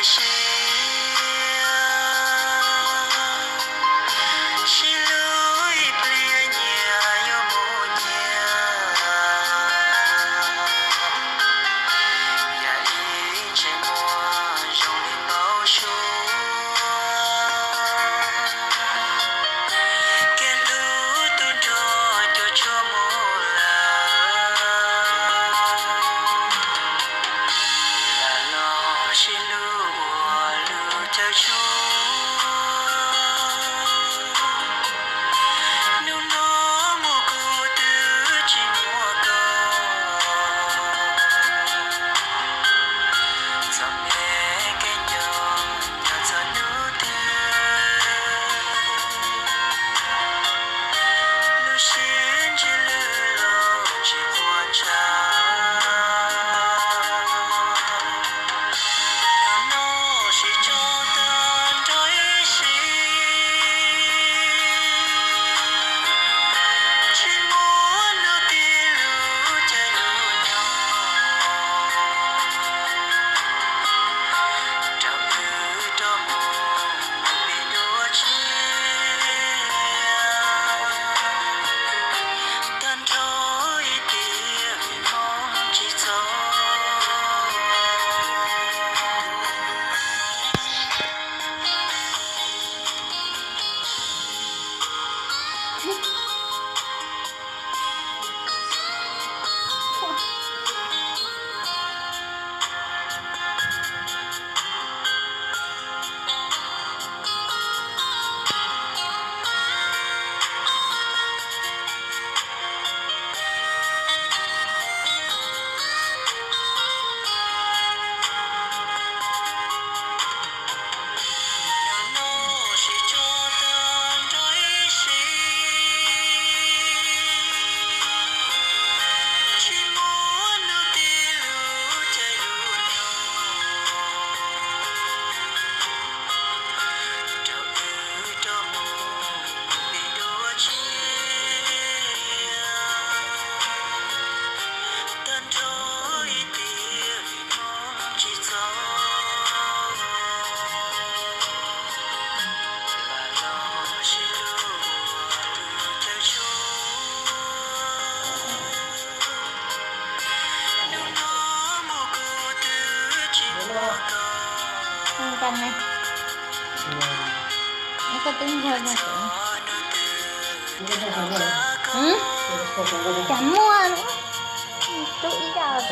siab, sib hlub ib pliag nyias yuav mus nyias, yam li ntsej muag zoo li npau suav, kev hlub tu nrho cuam tshuam mus lawm, lam los sib hlub ua lub chaw tshua. Hnub no mus kuv twb tsis muaj koj, txom nyem kev nco nco txog hnub twg, lub siab ntsws lwj los tsis quaj ntshav. Hnub no sib tso tag nrho ib sim, tsis muaj hnub twg lub caij lub nyoog, rau wb rov mus mus pem dua tshiab, tag nrho ib tiam vim hmoob tsis txaus. Ntag ne, koj twb nquag no. Cas muaj, tub ib yam.